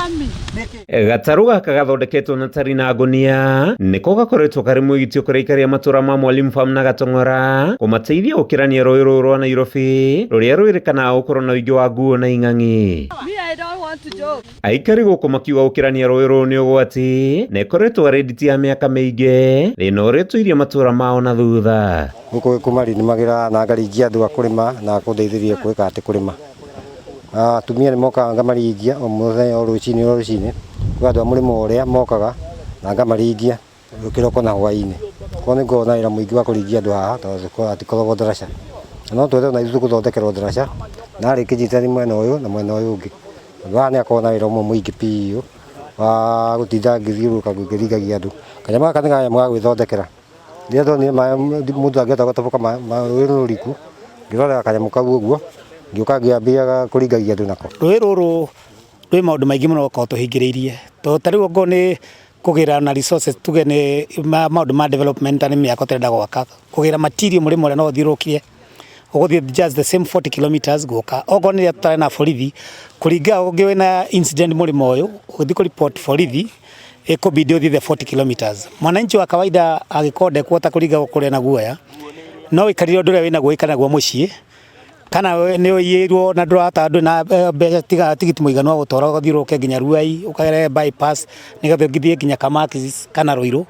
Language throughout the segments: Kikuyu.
coming. Gatarũ gaka gathondeketwo na tari na ngũnia nĩko gakoretwo karĩ mwĩgitio kũrĩ aikari a matũra ma Mwalimu Farm na Gatong'ora kũmateithia gũkĩrania rũĩ rũrũ rwa Nairobi rũrĩa rwĩrĩkanaga gũkorwo na ũingĩ wa nguo na ing'ang'i. Me, I don't want to joke. Aikari gũkũ makiuga gũkĩrania rũĩ rũrũ nĩ ũgwati na ĩkoretwo arĩ nditi ya mĩaka mĩingĩ thĩna ũrĩa ũtũirie matũra mao na thutha. Gũkũ Gĩkumari nĩmagĩraga na ngaringia andũ a kũrĩma na kũndeithĩrĩria gwĩka atĩ kũrĩma. Atumia nĩ mokaga ngamaringia o mũthenya o rũcinĩ o rũcinĩ, kwĩ andũ a mũrĩmo ũrĩa mokaga na ngamaringia kĩroko na hwainĩ. Koguo nĩ ngoragwo na wĩra mũingĩ wa kũringia andũ haha tondũ hatikoragwo ndaraca. Na no twethe ona ithuĩ gũthondekerwo ndaraca na arĩkia nyitanĩri mwena ũyũ na mwena ũyũ ũngĩ. Tondũ haha nĩ hakoragwo na wĩra ũmwe mũingĩ biũ wa gũtinda ngĩthiũrũrũka ngĩringagia andũ. Kanyamũ gaka nĩ kanyamũ ga gwĩthondekera. Rĩrĩa ndonire maĩ mũndũ angĩhota gũtoboka rũĩ rũrũ rũriku, ngĩrora kanyamũ kau ũguo, ngĩũka ngĩambia kũringagia andũ nako. Rũĩ rũrũ rwĩ maũndũ maingĩ mũno rũkoragwo tũhingĩrĩirie, tondũ ta rĩu okorwo nĩ kũgĩra na resources tuge nĩ maũndũ ma development ta nĩ mĩako tũrenda gwaka, kũgĩra material mũrĩmo ũrĩa no ũthiũrũrũkie, ũgũthiĩ just the same 40 kilometers gũka. Okorwo nĩ rĩrĩa tũtarĩ na borithi, kũringa ũngĩ wĩna incident mũrĩmo ũyũ, ũgĩthiĩ kũ report borithi, ĩkũbidi ũthiĩ the 40 kilometers. Mwananchi wa kawaida angĩkorwo ndekuhota kũringa kũrĩa na guoya, no ũikarire ũndũ ũrĩa wĩnaguo ũikare naguo mũciĩ, kana nĩ ũiyĩirwo na ndũrahota ndũrĩ na mbeca tiga tigiti mũiganu wa gũtwara ũgathiũrũrũke nginya Ruai, ũkagere bypass nĩgetha ũgĩthiĩ nginya Kamakis kana Ruiru.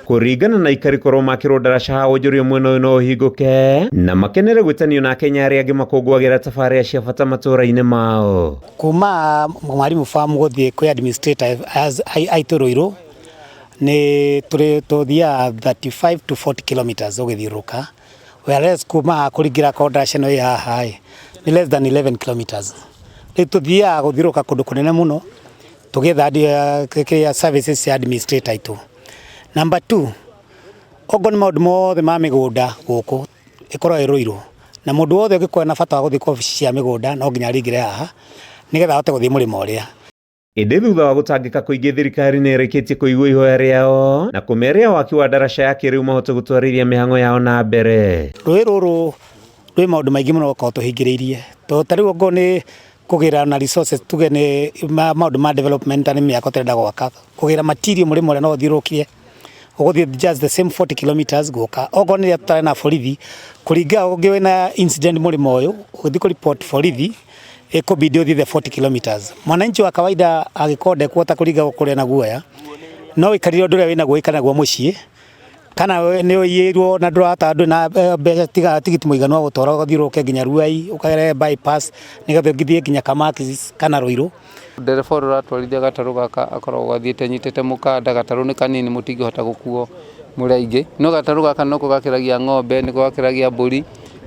Kũringana na aikari korwo makĩrwo ndaraca ha wonjoria mwena ũyũ no ũhingũke na makenere gwĩtanio na Akenya arĩa angĩ makũngũagĩra tabarĩra cia bata matũra-inĩ mao. Kuma Mwalimu Farm gũthiĩ kwĩ administrator aitũ Ruiru nĩ tũthiaga 35 to 40 kilometers ũgĩthiũrũrũka, whereas kuma haha kũringĩra korwo ndaraca ĩno ĩ haha ĩ nĩ less than 11 kilometers. Rĩu tũthiaga gũthiũrũrũka kũndũ kũnene mũno tũgĩetha services cia administrator aitũ. Number two, okorwo nĩ maũndũ mothe ma mĩgũnda gũkũ ĩkoragwo ĩ Ruiru, na mũndũ wothe ũngĩkorwo na bata wa gũthiĩ kwa obici cia mĩgũnda no nginya aringĩre haha nĩgetha ahote gũthiĩ mũrĩmo ũrĩa. Ĩndĩ thutha wa gũtangĩka kũingĩ thirikari nĩ ĩrĩkĩtie kũigua ihoya rĩao na kũmeria waki wa ndaraca ya kĩrĩu mahote gũtwarithia mĩhang'o yao na mbere. Rũĩ rũrũ rwĩ maũndũ maingĩ mũno rũkoragwo tũhingĩrĩirie, tondũ ta rĩu okorwo nĩ kũgĩra na resources tuge nĩ maũndũ ma development ta nĩ mĩako tũrenda gwaka, kũgĩra material mũrĩmo ũrĩa no ũthiũrũrũkie, ũgũthiĩ just the same 40 kilometers gũka. Okorwo nĩ rĩrĩa tũtarĩ na borithi, kũringa ũngĩ wĩna incident mũrĩmo ũyũ, ũgĩthiĩ kũ report borithi, ĩkũbidi ũthiĩ the 40 kilometers. Mwananchi wa kawaida angĩkorwo ndekuhota kũringa kũrĩa na guoya, no ũikarire ũndũ ũrĩa wĩnaguo ũikare naguo mũciĩ, kana nĩ ũiyĩirwo na ndũrahota ndũrĩ na mbeca tiga tigiti mũiganu wa gũtwara ũgathiũrũrũke nginya Ruai, ũkagere bypass nĩgetha ũgĩthiĩ nginya Kamakis kana Ruiru. Ndereba ũrĩa ũratwarithia gatarũ gaka akoragwo athiĩte anyitĩte mũkanda, gatarũ nĩ kanini mũtingĩhota gũkuo mũrĩ aingĩ, no gatarũ gaka noko gakĩragia ng'ombe, nĩko gakĩragia mbũri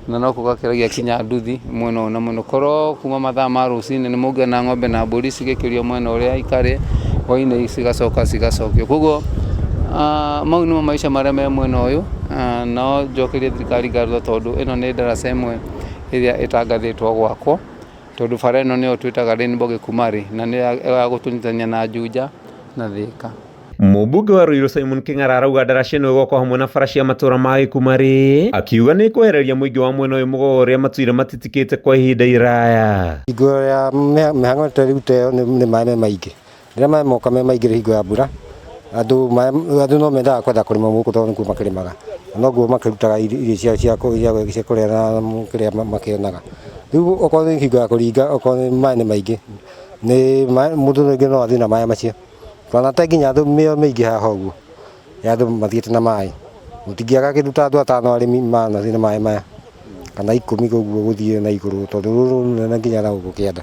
na noko gakĩragia kinya nduthi mwena ũyũ na mwena ũyũ. Korwo kuma mathaa ma rũcinĩ nĩ mũngĩona ng'ombe na mbũri cigĩkĩrio mwena ũrĩa ikarĩe, hwainĩ cigacoka cigacokio. Koguo mau nĩmo maica marĩa me mwena ũyũ, no njokerie thirikari ngatho tondũ ĩno nĩ ndaraca ĩmwe ĩrĩa ĩtangathĩtwo gwakwo. Tondũ bara ĩno nĩyo twĩtaga Rainbow Gĩkumarĩ na nĩyo ya gũtũnyitithania na Juja na Thĩka. Mũmbunge wa Ruiru Simon Kĩng'ara arauga ndaraca ĩno ĩgwakwo hamwe na bara cia matũra ma Gĩkumarĩ, akiuga nĩ ĩkwehereria mũingĩ wa mwena ũyũ mũgogo ũrĩa matuire matitikĩte kwa ihinda iraya. Hingo ya mĩhang'o ta rĩu ta ĩyo nĩ maĩ me maingĩ, rĩrĩa maĩ moka me maingĩ hingo ya mbura, andũ andũ no mendaga kwenda kũrĩma gũkũ tondũ nĩkuo makĩrĩmaga, na noguo makĩrutaga irio ciao cia kũrĩa na kĩrĩa makĩonaga. Rĩu okorwo nĩ hingo ya kũringa okorwo nĩ maĩ nĩ maingĩ, nĩ mũndũ rĩngĩ no athiĩ na maĩ macio, twanate nginya andũ mĩoyo mĩingĩ haha ũguo, ya andũ mathiĩte na maĩ, mũtingĩaga kĩndũ ta andũ atano arĩmi manathiĩ na maĩ maya, kana ikũmi ũguo gũthiĩ na igũrũ tondũ rũĩ rũrũ nĩ rũnene nginya na gũkũ kĩanda.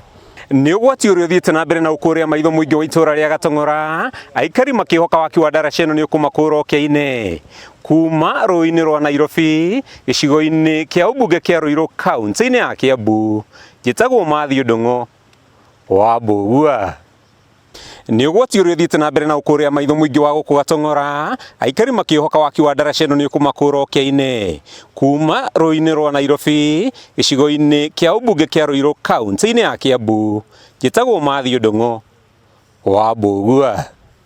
Nĩ ũgwati ũrĩa ũthiĩte na mbere na ũkũrĩa maitho mũingĩ wa itũra rĩa Gatong'ora, aikari makĩhoka waki wa ndaraca ĩno nĩ ũkũmakũra ũkĩa-inĩ. Kuma rũĩ-inĩ rwa Nairobi, gĩcigo-inĩ kĩa ũmbunge kĩa Ruiru kaunti-inĩ ya Kiambu, njĩtagwo Matthew Ndung'u wa Mbũgua. Nĩ ũgwati ũrĩa ũthiĩte na mbere na ũkũrĩa maitho mũingĩ wa gũkũ Gatong'ora, aikari makĩhoka waki wa ndaraca ĩno nĩ ũkũmakũra ũkĩa-inĩ. Kuma rũĩ-inĩ rwa Nairobi, gĩcigo-inĩ kĩa ũmbunge kĩa Ruiru kaunti-inĩ ya Kiambu, njĩtagwo Matthew Ndung'u wa Mbũgua.